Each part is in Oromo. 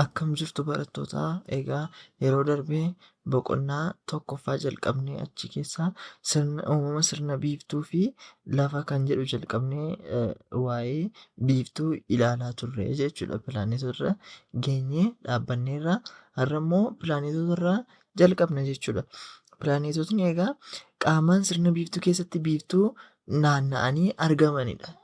Akkam jirtu barattoota? Egaa yeroo darbe boqonnaa tokkoffaa jalqabnee achi keessaa sirna uumama sirna biiftuu fi lafa kan jedhu jalqabnee waa'ee biiftuu ilaalaa turre jechuudha. Pilaaneetota irra geenyee dhaabbanneerra. Har'a immoo pilaaneetota irraa jalqabna jechuudha. Pilaaneetotni egaa qaamaan sirna biiftuu keessatti biiftuu naanna'anii argamanidha.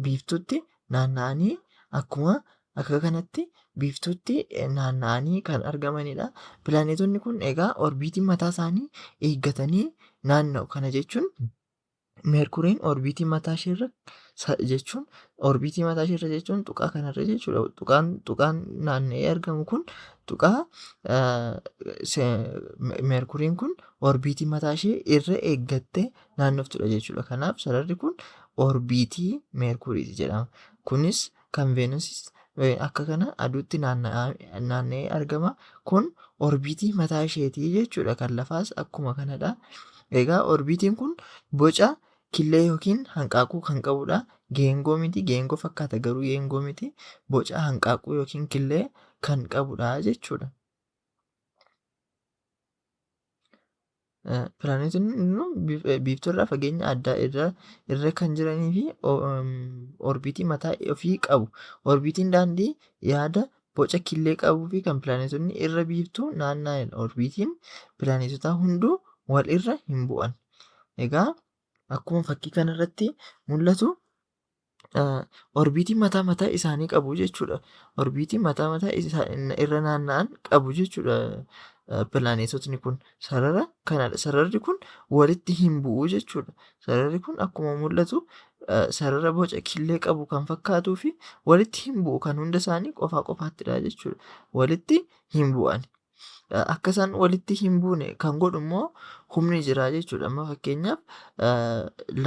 Biiftuutti naanna'anii akkuma akka kanatti biiftuutti naanna'anii kan argamanidha. Pilaaneetonni kun egaa orbiitii mataa isaanii eeggatanii naanna'u. Kana jechuun Meerkuriin orbiitii mataa isheerra jechuun orbiitii mataa isheerra jechuun tuqaa kanarra jechuudha. Tuqaan naanna'ee argamu kun tuqaa Meerkuriin kun orbiitii mataa ishee irra eeggattee naannoftudha jechuudha. Kanaaf sararri kun orbiitii Meerkuriiti jedhama. Kunis kan Veenusis akka kana aduutti naanna'ee argama. Kun orbiitii mataa isheetii jechuudha. Kan lafaas akkuma kanadha. Egaa orbiitiin kun boca killee yookiin hanqaaquu kan qabudha. Geengoo miti, geengoo fakkaata garuu geengoo miti. Boca hanqaaquu yookiin killee kan qabudha jechuudha. Pilaaneetonni biiftuu irraa fageenya addaa irra kan jiranii fi orbiitii mataa ofii qabu. Orbiitiin daandii yaada boca killee qabuu fi kan pilaaneetonni irra biiftuu naanna'anidha. Orbiitiin pilaaneetotaa hunduu wal irra hin bu'an. Egaa akkuma fakkii kanarratti mul'atu orbiitii mataa mataa isaanii qabu jechuudha. Orbiitii mataa mataa irra naanna'an qabu jechuudha. Pilaaneetotni kun sarara kanadha. Sararri kun walitti hin bu'u jechuudha. Sararri kun akkuma mul'atu sarara boca killee qabu kan fakkaatuu fi walitti hin bu'u kan hunda isaanii qofaa qofaattidha jechuudha. Walitti hin bu'an. Akka isaan walitti hin buune kan godhu immoo humni jira jechuudha. Amma fakkeenyaaf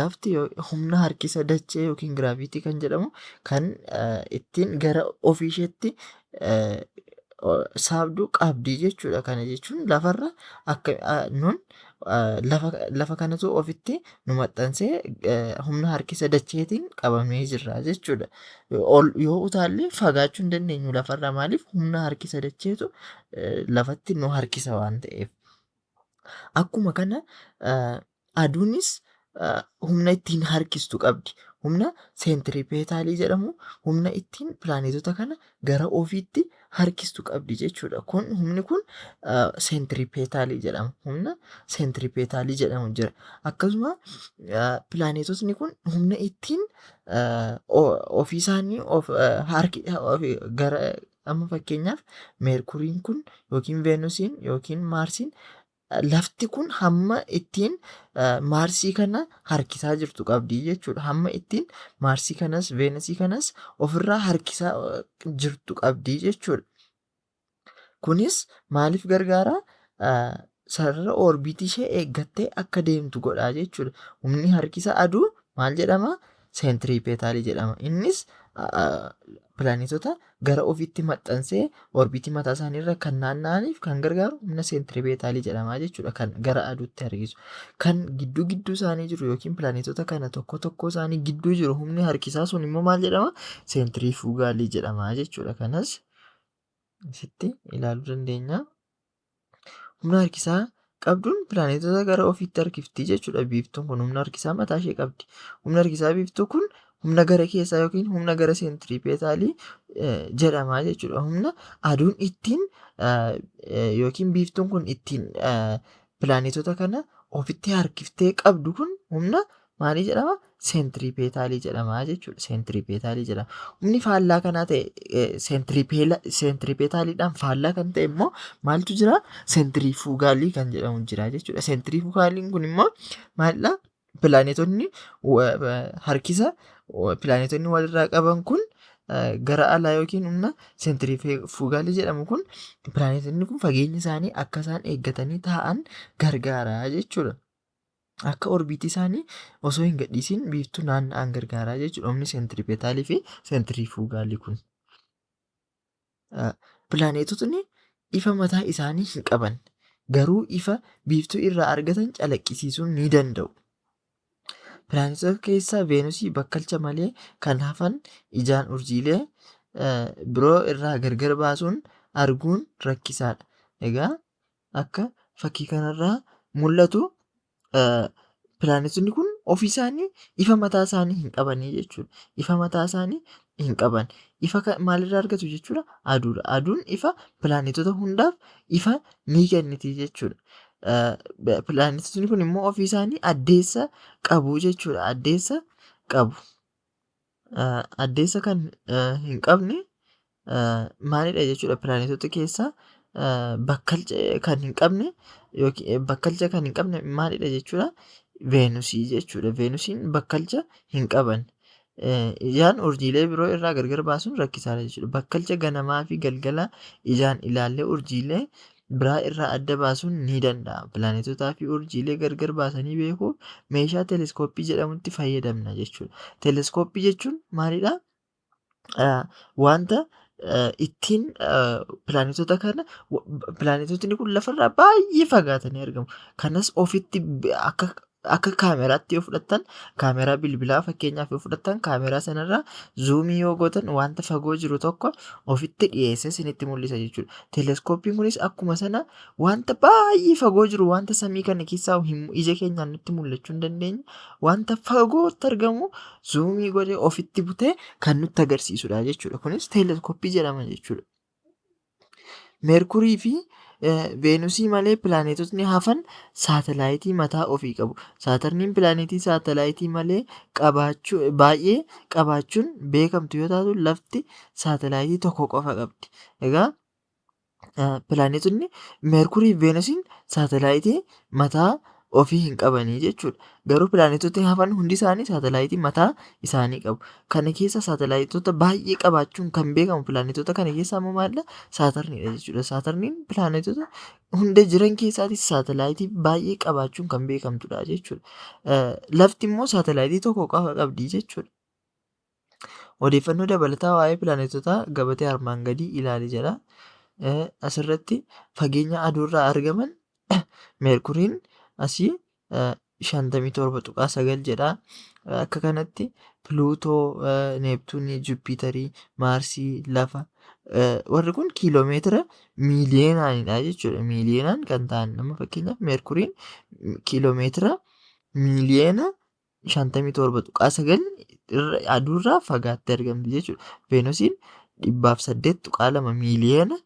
lafti humna harkisa dachee yookiin giraaviitii kan jedhamu kan ittiin gara ofii isheetti saabdu qabdi jechuudha. Kana jechuun lafarra akka nun lafa kanatu ofitti nu maxxansee humna harkisa dacheetiin qabamee jirra jechuudha. Ol yoo utaalle fagaachuu hin dandeenyu lafarraa maaliif humna harkisa dacheetu lafatti nu harkisa waan ta'eef. Akkuma kana aduunis humna ittiin harkistu qabdi. Humna seentiripeetaalii jedhamu humna ittiin pilaaneetota kana gara ofiitti harkistu qabdi jechuudha. Kun humni kun seentiripeetaalii jedhama. Humna seentiripeetaalii jedhamu jira. Akkasuma pilaaneetotni kun humna ittiin ofii isaanii of harki gara amma fakkeenyaaf meerkuriin kun yookiin veenusiin yookiin maarsiin lafti kun hamma ittiin maarsii kana harkisaa jirtu qabdi jechuudha. Hamma ittiin maarsii kanas veenasii kanas ofirraa harkisaa jirtu qabdi jechuudha. Kunis maaliif gargaara? Sarara oorbiitii ishee eeggattee akka deemtu godha jechuudha. Humni harkisa aduu maal jedhama? Seentiriipeetaalii jedhama. Innis pilaanetota gara ofiitti maxxansee orbiitii mataa isaanii irra kan naanna'aniif kan gargaaru humna seentiriipeetaalii jedhama jechuudha. Kan gara aduutti harkisu. Kan gidduu gidduu isaanii jiru yookiin pilaanetota kana tokko tokko isaanii gidduu jiru humni harkisaa sun immoo maal jedhama? Seentiriifuugaalii jedhama jechuudha. Kanas asitti ilaaluu dandeenya. Humna harkisaa qabduun pilaanetota gara ofiitti harkifti jechuudha. Biiftuun kun humna harkisaa mataa ishee qabdi. Humni harkisaa biiftuu kun humna gara keessaa yookiin humna gara seentiripeetaalii jedhama jechuudha. Humna aduun ittiin yookiin biiftuun kun ittiin pilaanetota kana ofitti harkiftee qabdu kun humna maalii jedhama? Seentiripeetaalii jedhama jechuudha. Seentiripeetaalii jedhama. Humni faallaa kanaa ta'e seentiripeetaaliidhaan faallaa kan ta'e immoo maaltu jira? Seentirifuugaalii kan jedhamu jira jechuudha. Seentirifuugaaliin kun immoo maalidha? Pilaanetonni harkisa pilaanetonni walirraa qaban kun gara alaa yookiin humna seentirifuugaalii jedhamu kun pilaanetonni kun fageenya isaanii akka isaan eeggatanii taa'an gargaara jechuudha. Akka orbiitii isaanii osoo hin gadhiisin biiftuu naanna'an gargaaraa jechuudha. Humni seentiripeetaalii fi seentirifuugaalii kun. Pilaaneetotni ifa mataa isaanii hin qaban. Garuu ifa biiftuu irraa argatan calaqqisiisuu ni danda'u. Pilaaneetota keessaa Veenusii bakkalcha malee kan hafan ijaan urjiilee biroo irraa gargar baasuun arguun rakkisaadha. Egaa akka fakkii kanarraa mul'atu pilaanetonni kun ofii isaanii ifa mataa isaanii hin qabanii jechuudha. Ifa mataa isaanii hin qaban. Ifa maalirraa argatu jechuudha? Aduudha. Aduun ifa pilaanetota hundaaf ifa ni kenniti jechuudha. Pilaanetonni kun immoo ofii isaanii addeessa qabu jechuudha. Addeessa qabu. Addeessa kan hin qabne maalidha jechuudha? Pilaanetota keessaa bakkalcha kan hin qabne yookiin bakkalcha kan hin qabne maalidha jechuudha? Veenusii jechuudha. Veenusiin bakkalcha hin qaban. Ijaan urjiilee biroo irraa gargar baasuun rakkisaadha jechuudha. Bakkalcha ganamaa fi galgala ijaan ilaallee urjiilee biraa irraa adda baasuun ni danda'ama. Pilaanetotaa fi urjiilee gargar baasanii beekuuf meeshaa teleeskooppii jedhamutti fayyadamna jechuudha. Teleeskooppii jechuun maalidha? Wanta ittiin pilaanetota kana, pilaanetotni kun lafarraa baay'ee fagaatanii argamu. Kanas ofitti akka kaameraatti yoo fudhattan, kaameraa bilbilaa fakkeenyaaf yoo fudhattan, kaameraa sanarraa zuumii yoo gootan wanta fagoo jiru tokko ofitti dhiyeessee isinitti mul'isa jechuudha. Teleeskooppiin kunis akkuma sana wanta baay'ee fagoo jiru, wanta samii kana keessaa ija keenyaan nutti mul'achuu hin dandeenye, wanta fagootti argamu zuumii godhee ofitti butee kan nutti agarsiisudha jechuudha. Kunis teleeskooppii jedhama jechuudha. Meerkurii fi Veenusii malee pilaanetotni hafan saatalaayitii mataa ofii qabu. Saatarniin pilaanetii saatalaayitii malee qabaachuu baay'ee qabaachuun beekamtu yoo taatu, lafti saatalaayitii tokko qofa qabdi. Egaa pilaanetonni Meerkurii fi Veenusiin saatalaayitii mataa ofii hin qabanii jechuudha. Garuu pilaanetotni hafan hundi isaanii saatalaayitii mataa isaanii qabu. Kana keessa saatalaayitoota baay'ee qabaachuun kan beekamu pilaanetota kana keessaa immoo maalidha? Saatarniidha jechuudha. Saatarniin pilaanetota hunda jiran keessaatis saatalaayitii baay'ee qabaachuun kan beekamtudha jechuudha. Lafti immoo saatalaayitii tokko qofa qabdi jechuudha. Odeeffannoo dabalataa waa'ee pilaanetotaa gabatee armaan gadii ilaali jedha. Asirratti fageenya aduurraa argaman Meerkuriin asii 57.9 jedha. Akka kanatti Piluutoo, Neeptuunii, Juppiitarii, Maarsii, Lafa warri kun kiiloomeetira miiliyoonaanidha jechuudha. Miiliyoonaan kan ta'an nama fakkeenyaaf Meerkuriin kiiloomeetira miiliyoona 57.9 aduurraa fagaattee argamti jechuudha. Veenusiin 108.2 miiliyoona,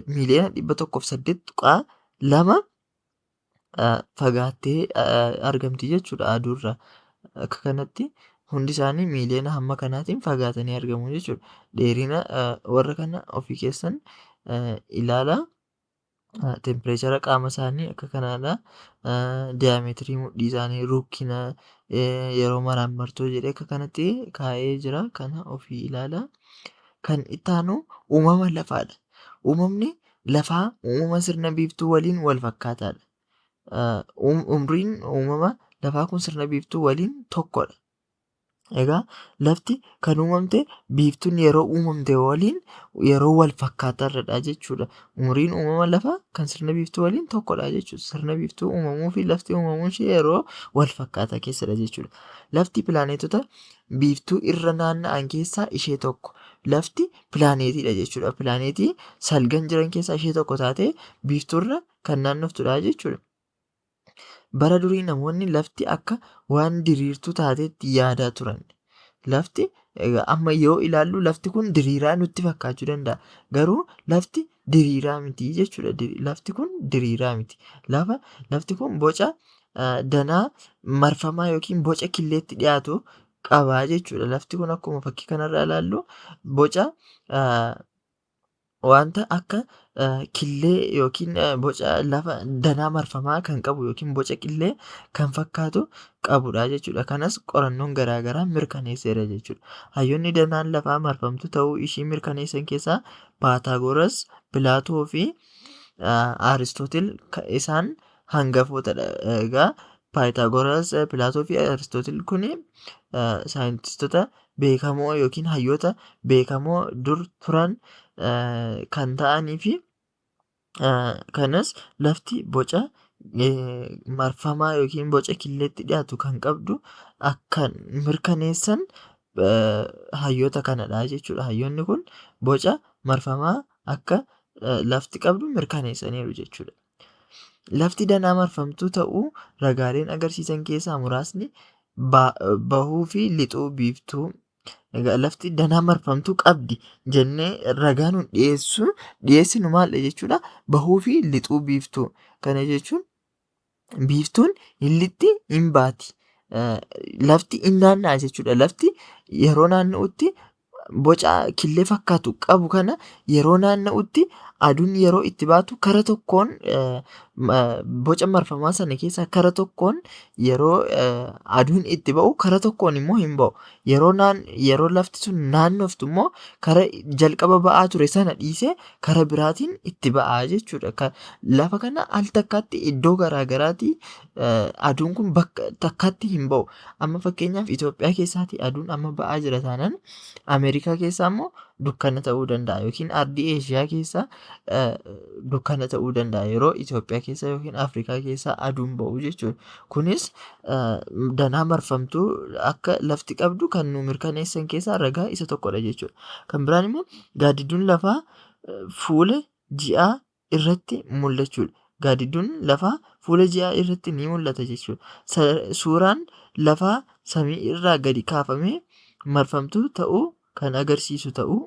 miiliyoona 108.2 fagaattee argamti jechuudha aduurraa. Akka kanatti hundi isaanii miiliyoona hamma kanaatiin fagaatanii argamu jechuudha. Dheerina warra kana ofii keessan ilaalaa. Tempireechara qaama isaanii akka kanaadha. Diyaameetirii mudhii isaanii, rukkina yeroo maraammartoo jedhee akka kanatti kaa'ee jira. Kana ofii ilaalaa. Kan itti aanu uumama lafaadha. Uumamni lafaa uumama sirna biiftuu waliin wal fakkaataadha. Umriin uumama lafaa kun sirna biiftuu waliin tokkodha. Egaa lafti kan uumamte biiftuun yeroo uumamte waliin yeroo wal fakkaataarradha jechuudha. Umriin uumama lafaa kan sirna biiftuu waliin tokkodha jechuudha. Sirna biiftuu uumamuu fi lafti uumamuun ishee yeroo wal fakkaataa keessadha jechuudha. Lafti pilaanetota biiftuu irra naanna'an keessaa ishee tokko. Lafti pilaaneetiidha jechuudha. Pilaaneetii salgan jiran keessaa ishee tokko taatee biiftuurra kan naannoftudha jechuudha. Bara durii namoonni lafti akka waan diriirtuu taateetti yaadaa turan. Lafti amma yoo ilaallu lafti kun diriiraa nutti fakkaachuu danda'a. Garuu lafti diriiraa miti jechuudha. Lafti kun diriiraa miti. Lafti kun boca danaa marfamaa yookiin boca killeetti dhiyaatu qaba jechuudha. Lafti kun akkuma fakkii kanarraa ilaallu boca wanta akka killee yookiin boca lafa danaa marfamaa kan qabu yookiin boca qillee kan fakkaatu qabudha jechuudha. Kanas qorannoon garaagaraa mirkaneesseera jechuudha. Hayyoonni danaan lafaa marfamtuu ta'uu ishii mirkaneessan keessaa Paataagoras, Pilaatoo fi Aristootil isaan hangafootadha. Egaa Paayitaagoras, Pilaatoo fi Aristootil kun saayintistoota beekamoo yookiin hayyoota beekamoo dur turan kan ta'anii fi kanas lafti boca marfamaa yookiin boca killeetti dhiyaatu kan qabdu akka mirkaneessan hayyoota kanadha jechuudha. Hayyoonni kun boca marfamaa akka lafti qabdu mirkaneessaniiru jechuudha. Lafti danaa marfamtuu ta'uu ragaaleen agarsiisan keessaa muraasni bahuu fi lixuu biiftuu. Egaa lafti danaa marfamtuu qabdi jennee ragaa nun dhiyeessinu maalidha jechuudha? Bahuu fi lixuu biiftuu. Kana jechuun biiftuun hin lixxi hin baati. Lafti hin naanna'a jechuudha. Lafti yeroo naanna'utti boca killee fakkaatu qabu kana yeroo naanna'utti aduun yeroo itti baatu kara tokkoon boca marfamaa sana keessaa kara tokkoon yeroo aduun itti ba'u kara tokkoon immoo hin ba'u. Yeroo lafti sun naannoftu immoo kara jalqaba ba'aa ture sana dhiisee kara biraatiin itti ba'aa jechuudha. Lafa kana al takkaatti iddoo garaa garaatii aduun kun bakka takkaatti hin ba'u. Amma fakkeenyaaf Itoophiyaa keessaatii aduun amma ba'aa jira taanaan Ameerikaa keessaa immoo dukkana ta'uu danda'a yookiin ardii Eeshiyaa keessaa dukkana ta'uu danda'a yeroo Itoophiyaa keessa yookiin Afrikaa keessaa aduun ba'u jechuudha. Kunis danaa marfamtuu akka lafti qabdu kan nu mirkaneessan keessaa ragaa isa tokkodha jechuudha. Kan biraan immoo gaaddidduun lafaa fuula ji'aa irratti mul'achuudha. Gaaddidduun lafaa fuula ji'aa irratti ni mul'ata jechuudha. Suuraan lafaa samii irraa gadi kaafamee marfamtuu ta'uu kan agarsiisu ta'uu.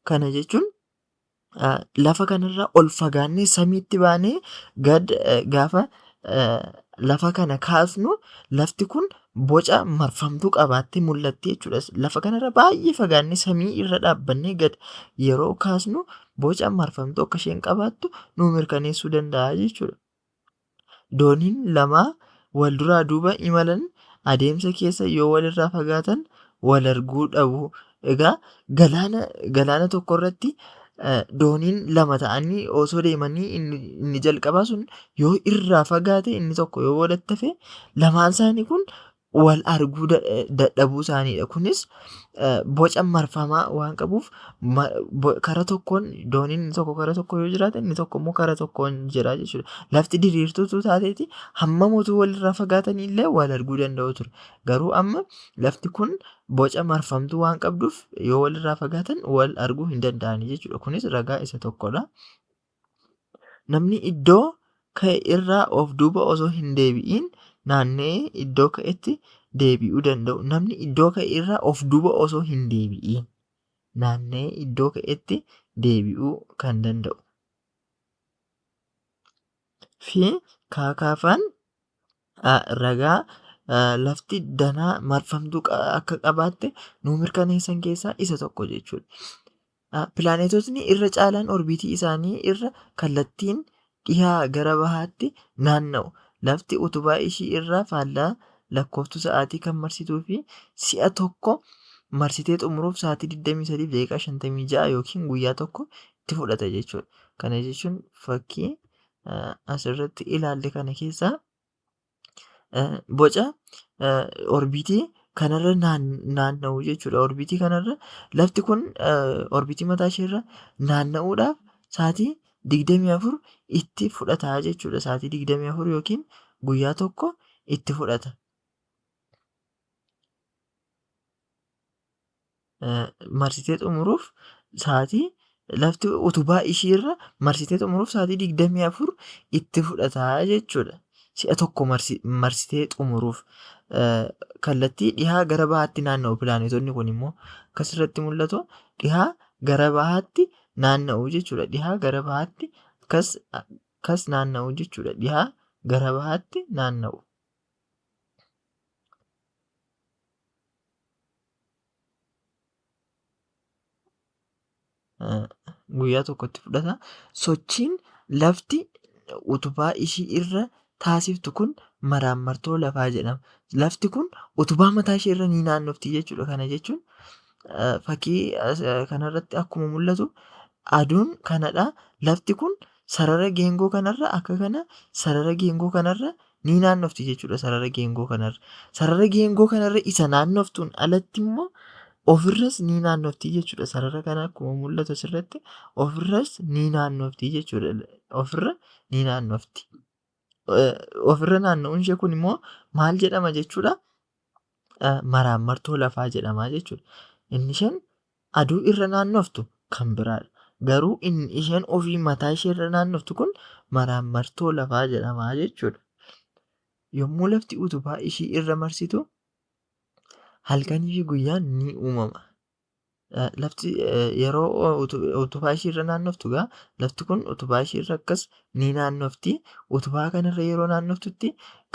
Kana jechuun lafa kanarraa ol fagaannee samiitti baanee gad gaafa lafa kana kaasnu lafti kun boca marfamtuu qabaattee mul'atti jechuudha. Lafa kanarra baay'ee fagaannee samii irra dhaabbannee gad yeroo kaasnu boca marfamtuu akka isheen qabaattu nu mirkaneessuu danda'a jechuudha. Dooniin lama wal duraa duuba imalan adeemsa keessa yoo walirraa fagaatan wal arguu dhabu. Egaa galaana tokko irratti dooniin lama ta'anii osoo deemanii inni jalqabaa sun yoo irraa fagaate inni tokko yoo boodatti hafe lamaan isaanii kun wal arguu dadhabuu isaaniidha. Kunis boca marfamaa waan qabuuf kara tokkoon dooniin inni tokko kara tokko yoo jiraate inni tokko immoo kara tokkoon jira jechuudha. Lafti diriirtuu taateeti hammam utuu walirraa fagaatanii illee wal arguu danda'u ture. Garuu amma lafti kun boca marfamtuu waan qabduuf yoo walirraa fagaatan wal arguu hin danda'ani jechuudha. Kunis ragaa isa tokkodha. Namni iddoo ka'e irraa of duuba osoo hin deebi'iin naanna'ee iddoo ka'etti deebi'uu danda'u. Namni iddoo ka'e irraa of duuba osoo hin deebi'iin naanna'ee iddoo ka'etti deebi'uu kan danda'u. Fi kaakaafaan ragaa lafti danaa marfamtuu akka qabaatte nu mirkaneessan keessaa isa tokko jechuudha. Pilaanetotni irra caalaan orbiitii isaanii irra kallattiin dhihaa gara bahaatti naanna'u. Lafti utubaa ishii irraa faallaa lakkooftuu sa'aatii kan marsituu fi si'a tokko marsitee xumuruuf sa'aatii 23:56 yookiin guyyaa tokko itti fudhata jechuudha. Kana jechuun fakkii asirratti ilaalle kana keessaa boca orbiitii kanarra naanna'u jechuudha. Orbiitii kanarra lafti kun orbiitii mataa isheerra naanna'uudhaaf sa'aatii 24 itti fudhata jechuudha. Sa'aatii 24 yookiin guyyaa tokko itti fudhata. Marsitee xumuruuf sa'aatii lafti utubaa ishiirra marsitee xumuruuf sa'aatii 24 itti fudhata jechuudha. Si'a tokko marsitee xumuruuf kallattii dhihaa gara bahaatti naanna'u pilaanetonni kun immoo akkasirratti mul'atu dhihaa gara bahaatti naanna'u jechuudha. Dhihaa gara bahaatti akkas naanna'u jechuudha. Dhihaa gara bahaatti naanna'u. Guyyaa tokkotti fudhata. Sochiin lafti utubaa ishii irra taasiftu kun maraammartoo lafaa jedhama. Lafti kun utubaa mataa ishee irra ni naannofti jechuudha. Kana jechuun fakkii kanarratti akkuma mul'atu aduun kanadha. Lafti kun sarara geengoo kanarra akka kana sarara geengoo kanarra ni naannofti jechuudha. Sarara geengoo kanarra. Sarara geengoo kanarra isa naannoftuun alatti immoo ofirras ni naannofti jechuudha. Sarara kana akkuma mul'atu asirratti ofirras ni naannofti jechuudha. Ofirra ni naannofti. Ofirra naanna'uun ishee kun immoo maal jedhama jechuudha? Maraammartoo lafaa jedhama jechuudha. Inni isheen aduu irra naannoftu kan biraadha. Garuu inni isheen ofii mataa ishee irra naannoftu kun maraammartoo lafaa jedhama jechuudha. Yommuu lafti utubaa ishii irra marsitu halkanii fi guyyaan ni uumama. Lafti yeroo utubaa ishii irra naannoftu egaa lafti kun utubaa ishii irra akkas ni naannofti. Utubaa kanarra yeroo naannoftutti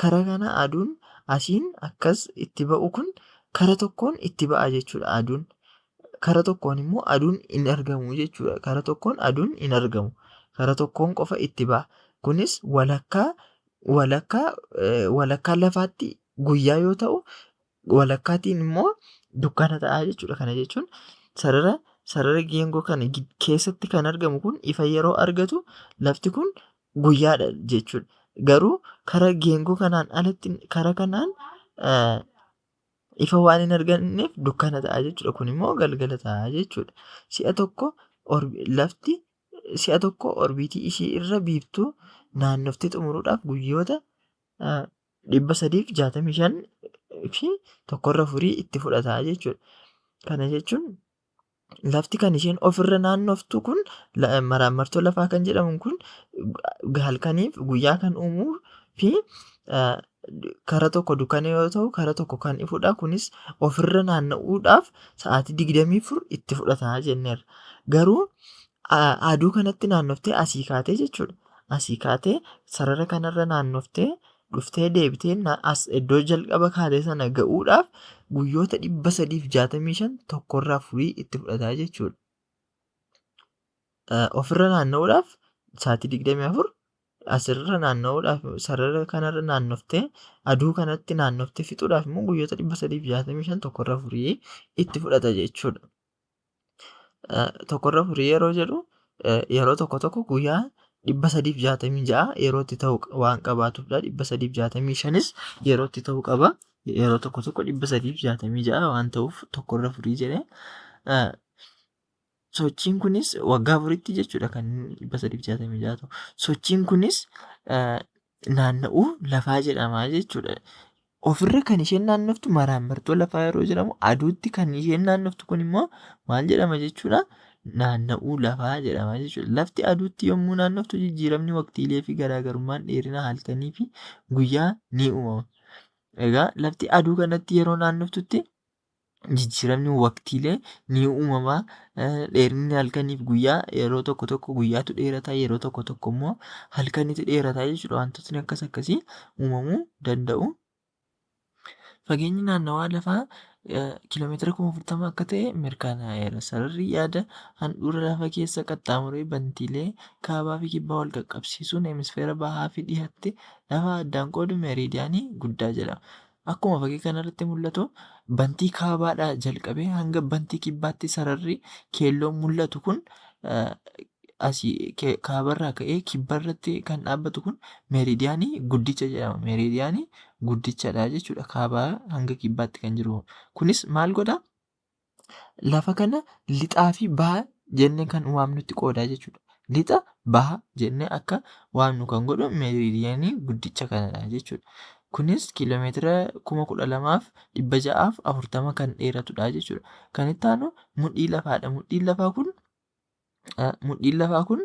kara kana aduun asiin akkas itti ba'u kun kara tokkoon itti ba'a jechuudha aduun. Kara tokkoon immoo aduun hin argamu jechuudha. Kara tokkoon aduun hin argamu. Kara tokkoon qofa itti ba'a. Kunis walakkaa walakkaa walakkaa lafaatti guyyaa yoo ta'u walakkaatiin immoo dukkana ta'a jechuudha. Kana jechuun sarara geengoo kana keessatti kan argamu kun ifa yeroo argatu lafti kun guyyaadha jechuudha. Garuu kara geengoo kanaan alatti kara kanaan ifa waan hin arganneef dukkana ta'a jechuudha. Kun immoo galgala ta'a jechuudha. Si'a tokko lafti si'a tokko orbiitii ishii irra biiftuu naannoftee xumuruudhaaf guyyoota 365 fi 1/4 itti fudhata jechuudha. Kana jechuun lafti kan isheen ofirra naannoftu kun maraammartoo lafaa kan jedhamu kun halkaniif guyyaa kan uumuu fi kara tokko dukkana yoo ta'u kara tokko kan ifudha. Kunis ofirra naanna'uudhaaf sa'aatii 24 itti fudhata jenneerra. Garuu aduu kanatti naannoftee asii kaatee jechuudha. Asii kaatee sarara kanarra naannoftee dhuftee deebitee as iddoo jalqaba kaatee sana ga'uudhaaf guyyoota 365 1/4 itti fudhata jechuudha. Ofirra naanna'uudhaaf sa'aatii 24 asirra naanna'uudhaaf sarara kanarra naannoftee aduu kanatti naannoftee fixuudhaaf immoo guyyoota 365 1/4 itti fudhata jechuudha. 1/4 yeroo jedhu yeroo tokko tokko guyyaa 366 yeroo itti ta'u waan qabaatudha. 365s yeroo itti ta'u qaba. Yeroo tokko tokko 366 waan ta'uuf 1/4 jedhee. Sochiin kunis waggaa afuritti jechuudha kan 366 ta'u. Sochiin kunis naanna'uu lafaa jedhama jechuudha. Ofirra kan isheen naannoftu maraammartoo lafaa yeroo jedhamu aduutti kan isheen naannoftu kun immoo maal jedhama jechuudha? Naanna'uu lafaa jedhama jechuudha. Lafti aduutti yommuu naannoftu jijjiiramni waqtiilee fi garaagarummaan dheerina halkanii fi guyyaa ni uumama. Egaa lafti aduu kanatti yeroo naannoftutti jijjiiramni waqtiilee ni uumama. Dheerinni halkaniif guyyaa yeroo tokko tokko guyyaatu dheerata yeroo tokko tokko immoo halkanitu dheerata jechuudha. Wantootni akkas akkasii uumamuu danda'u. Fageenyi naannawaa lafaa kiiloomeetira 40,000 akka ta'e mirkanaa'eera. Sararri yaada handhuura lafa keessa qaxxaamuree bantiilee kaabaa fi kibbaa wal qaqqabsiisuun hemisfeera bahaa fi dhiyaatti lafa addaan qoodu meeriidiyaanii guddaa jedhama. Akkuma fakkii kanarratti mul'atu bantii kaabaadhaa jalqabee hanga bantii kibbaatti sararri keelloon mul'atu kun asii kaabarraa ka'ee kibbarratti kan dhaabbatu kun meeriidiyaanii guddicha jedhama. Meeriidiyaanii guddichadha jechuudha. Kaabaa hanga kibbaatti kan jiru. Kunis maal godhaa? Lafa kana lixaa fi baha jennee kan waamnutti qoodaa jechuudha. Lixa baha jennee akka waamnu kan godhu meeriidiyaanii guddicha kanadha jechuudha. Kunis kiiloomeetira 12,640 kan dheeratudha jechuudha. Kan itti aanu mudhii lafaadha. Mudhiin lafaa kun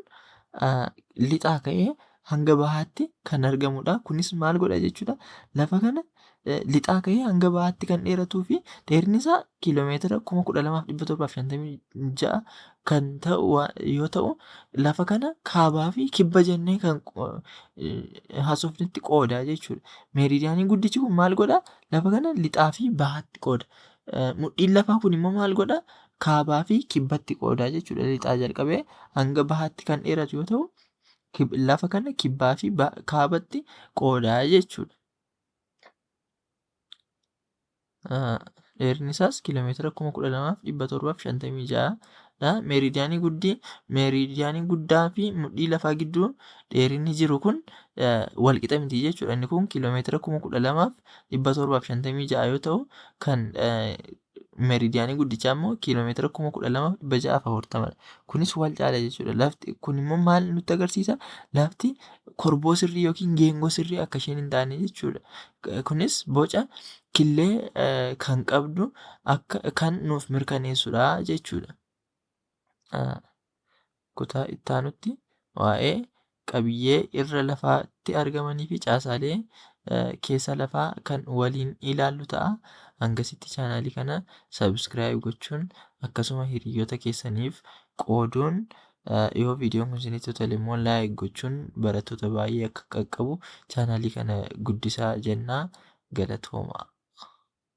lixaa ka'ee hanga bahaatti kan argamudha. Kunis maal godha jechuudha? Lafa kana lixaa ka'ee hanga bahaatti kan dheeratuu fi dheerinni isaa kiiloomeetira 12,756 kan ta'u yoo ta'u, lafa kana kaabaa fi kibba jennee kan haasofnutti qooda jechuudha. Meeriidiyaaniin guddichi kun maal godhaa? Lafa kana lixaa fi bahaatti qooda. Mudhiin lafaa kun immoo maal godhaa? Kaabaa fi kibbatti qooda jechuudha. Lixaa jalqabee hanga bahaatti kan dheeratu yoo ta'u, lafa kana kibbaa fi kaabatti qooda jechuudha. Dheerinni isaas kiiloomeetira 12,756 dha. Meeriidiyaanii guddaa fi mudhii lafaa gidduu dheerinni jiru kun walqixa miti jechuudha. Inni kun kiiloomeetira 12,756 yoo ta'u, kan meeriidiyaanii guddichaa immoo kiiloomeetira 12,640 dha. Kunis wal caala jechuudha. Lafti kun immoo maal nutti agarsiisa? Lafti korboo sirrii yookiin geengoo sirrii akka isheen hin taane jechuudha. Kunis boca killee kan qabdu akka kan nuuf mirkaneessudha jechuudha. Kutaa itti aanutti waa'ee qabiyyee irra lafaatti argamanii fi caasaalee keessa lafaa kan waliin ilaallu ta'a. Hangasitti chaanaalii kana subscribe gochuun, akkasuma hiriyoota keessaniif qooduun, yoo viidiyoon kun isinitti tole immoo like gochuun barattoota baay'ee akka qaqqabu chaanaalii kana guddisaa jennaa. Galatooma.